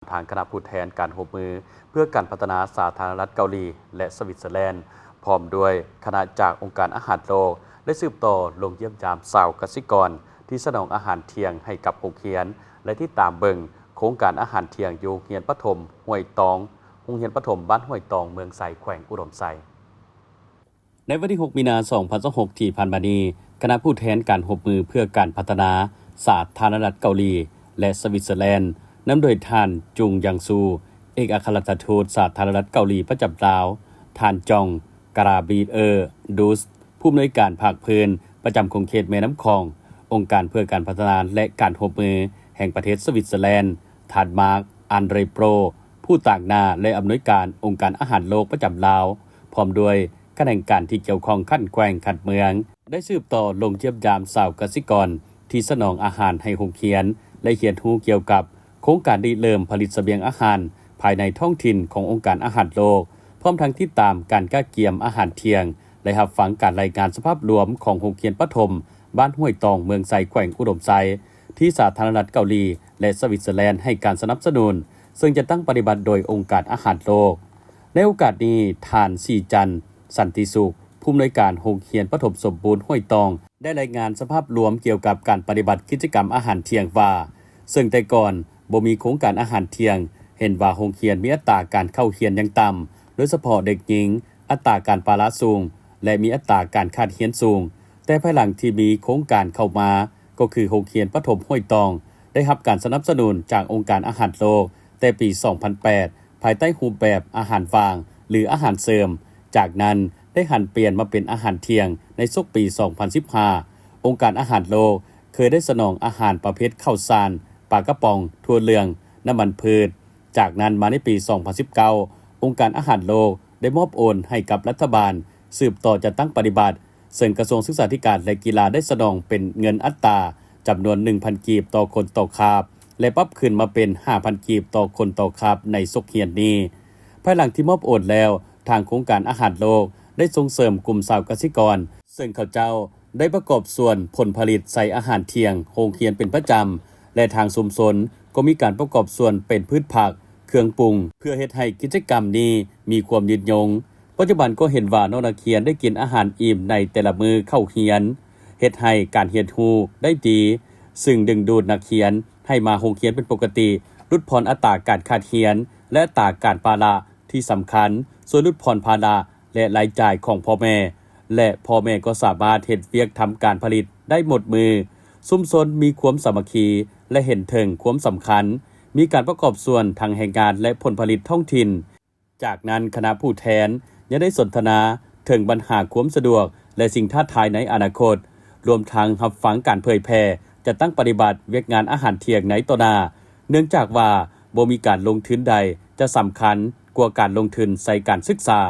ທາງຄະນະຜູ້ແທນການຮ່ວມມືເພື່ອການພັດທະນາສາທາລະນະລັດເກົາຫຼີ ແລະ ສະວິດເຊີແລນ ພ້ອມດ້ວຍຄະນະຈາກອົງການອາຫານໂລກ ໄດ້ສືບຕໍ່ລົງຢ້ຽມຢາມຊາວກະສິກອນທີ່ສະໜອງອາຫານທ່ຽງໃຫ້ກັບໂຮງຮຽນ ແລະ ຕິດຕາມເບິ່ງໂຄງການອາຫານທ່ຽງຢູ່ໂຮງຮຽນປະຖົມຫ້ວຍຕອງ, ໂຮງຮຽນປະຖົມບ້ານຫ້ວຍຕອງ ເມືອງໄຊ ແຂວງອຸດົມໄຊ. ໃນວັນທີຫົກ ມີນາ ສອງພັນຊາວຫົກ ທີ່ຜ່ານມານີ້, ຄະນະຜູ້ແທນການຮ່ວມມືເພື່ອການພັດທະນາສາທາລະນະລັດເກົາຫຼີ ແລະ ສະວິດເຊີແລນ ນຳໂດຍທ່ານ ຈຸງ ຍັງຊູ ເອກອັກຄະລັດຖະທູດສາທາລະນະລັດເກົາຫຼີປະຈຳລາວ, ທ່ານ ຈອງ ກາຣາບີເອີ ດູສ ຜູ້ອຳນວຍການພາກພື້ນປະຈຳຂົງເຂດແມ່ນ້ຳຂອງ, ອົງການເພື່ອການພັດທະນາ ແລະ ການຮ່ວມມືແຫ່ງປະເທດສະວິດເຊີແລນ, ທ່ານ ມາກ ອັນເຣໂປຣ ຜູ້ຕາງໜ້າ ແລະ ອຳນວຍການອົງການອາຫານໂລກປະຈຳລາວ, ພ້ອມດ້ວຍຂະແໜງການທີ່ກ່ຽວຂ້ອງຂັ້ນແຂວງ, ຂັ້ນເມືອງ ໄດ້ສືບຕໍ່ລົງຢ້ຽມຢາມຊາວກະສິກອນທີ່ສະໜອງອາຫານໃຫ້ໂຮງຮຽນ ແລະ ຮຽນຮູ້ກ່ຽວກັບໂຄງການລິເລີ່ມຜະລິດສະບຽງອາຫານພາຍໃນທ້ອງຖິ່ນຂອງອົງການອາຫານໂລກ, ພ້ອມທັງຕິດຕາມການກະກຽມອາຫານທ່ຽງ ແລະ ຮັບຟັງການລາຍງານສະພາບລວມຂອງໂຮງຮຽນປະຖົມບ້ານຫ້ວຍຕອງ ເມືອງໄຊ ແຂວງອຸດົມໄຊ ທີ່ສາທາລະນະລັດເກົາຫຼີ ແລະ ສະວິດເຊີແລນໃຫ້ການສະໜັບສະໜູນ, ເຊິ່ງຈະຕັ້ງປະຕິບັດໂດຍອົງການອາຫານໂລກ. ໃນໂອກາດນີ້, ທ່ານ ສີຈັນ ສັນຕິສຸກ ຜູ້ອຳນວຍການໂຮງຮຽນປະຖົມສົມບູນຫ້ວຍຕອງ ໄດ້ລາຍງານສະພາບລວມກ່ຽວກັບການປະຕິບັດກິດຈະກຳອາຫານທ່ຽງວ່າ, ເຊິ່ງແຕ່ກ່ອນບໍ່ມີໂຄງການອາຫານທ່ຽງ, ເຫັນວ່າໂຮງຮຽນມີອັດຕາການເຂົ້າຮຽນຢ່າງຕ່ຳ, ໂດຍສະເພາະເດັກຍິງ, ອັດຕາການປະລະສູງ ແລະ ມີອັດຕາການຂາດຮຽນສູງ, ແຕ່ພາຍຫຼັງທີ່ມີໂຄງການເຂົ້າມາ, ກໍຄືໂຮງຮຽນປະຖົມຫ້ວຍຕອງ ໄດ້ຮັບການສະໜັບສະໜູນຈາກອົງການອາຫານໂລກແຕ່ປີສອງພັນແປດ ພາຍໃຕ້ຮູບແບບອາຫານຫວ່າງ ຫຼື ອາຫານເສີມ. ຈາກນັ້ນໄດ້ຫັນປ່ຽນມາເປັນອາຫານທ່ຽງໃນສົກປີສອງພັນສິບຫ້າ. ອົງການອາຫານໂລກເຄີຍໄດ້ສະໜອງອາຫານປະເພດເຂົ້າສານ, ປາກະປ໋ອງ, ຖົ່ວເຫຼືອງ, ນ້ຳມັນພືດ. ຈາກນັ້ນມາໃນປີສອງພັນສິບເກົ້າ ອົງການອາຫານໂລກໄດ້ມອບໂອນໃຫ້ກັບລັດຖະບານສືບຕໍ່ຈັດຕັ້ງປະຕິບັດ, ເຊິ່ງກະຊວງສຶກສາທິການ ແລະ ກິລາໄດ້ສະໜອງເປັນເງິນອັດຕາຈຳນວນໜຶ່ງພັນກີບຕໍ່ຄົນຕໍ່ຄາບ ແລະ ປັບຂຶ້ນມາເປັນຫ້າພັນກີບຕໍ່ຄົນຕໍ່ຄາບໃນສົກຮຽນນີ້. ພາຍຫຼັງທີ່ມອບໂອນແລ້ວ, ທາງໂຄງການອາຫານໂລກໄດ້ສົ່ງເສີມກຸ່ມຊາວກະສິກອນ, ເຊິ່ງເຂົາເຈົ້າໄດ້ປະກອບສ່ວນຜົນຜະລິດໃສ່ອາຫານທ່ຽງໂຮງຮຽນເປັນປະຈຳ ແລະ ທາງຊຸມຊົນກໍມີການປະກອບສ່ວນເປັນພືດຜັກ, ເຄື່ອງປຸງ ເພື່ອເຮັດໃຫ້ກິດຈະກຳນີ້ມີຄວາມຍືນຍົງ. ປັດຈຸບັນກໍເຫັນວ່ານ້ອງນັກຮຽນໄດ້ກິນອາຫານອີ່ມໃນແຕ່ລະມື້ເຂົ້າຮຽນ, ເຮັດໃຫ້ການຮຽນຮູ້ໄດ້ດີ, ຊຶ່ງດຶງດູດນັກຮຽນໃຫ້ມາໂຮງຮຽນເປັນປົກກະຕິ, ຫຼຸດຜ່ອນອັດຕາການຂາດຮຽນ ແລະ ອັດຕາການປະລະ. ທີ່ສຳຄັນ, ຊ່ວຍຫຼຸດຜ່ອນພາລະ ແລະ ລາຍຈ່າຍຂອງພໍ່ແມ່ ແລະ ພໍ່ແມ່ກໍສາມາດເຮັດວຽກທຳການຜະລິດໄດ້ໝົດມື້. ຊຸມຊົນມີຄວາມສາມັກຄີ ແລະ ເຫັນເຖິງຄວາມສຳຄັນ, ມີການປະກອບສ່ວນທັງແຮງງານ ແລະ ຜົນຜະລິດທ້ອງຖິ່ນ. ຈາກນັ້ນ, ຄະນະຜູ້ແທນຍັງໄດ້ສົນທະນາເຖິງບັນຫາຄວາມສະດວກ ແລະ ສິ່ງທ້າທາຍໃນອະນາຄົດ, ລວມທັງຮັບຟັງການເຜີຍແຜ່ຈັດຕັ້ງປະຕິບັດວຽກງານອາຫານທ່ຽງໃນຕໍ່ໜ້າ, ເນື່ອງຈາກວ່າບໍ່ມີການລົງທຶນໃດຈະສຳຄັນກວ່າການລົງທຶນໃສ່ການສຶກສາ.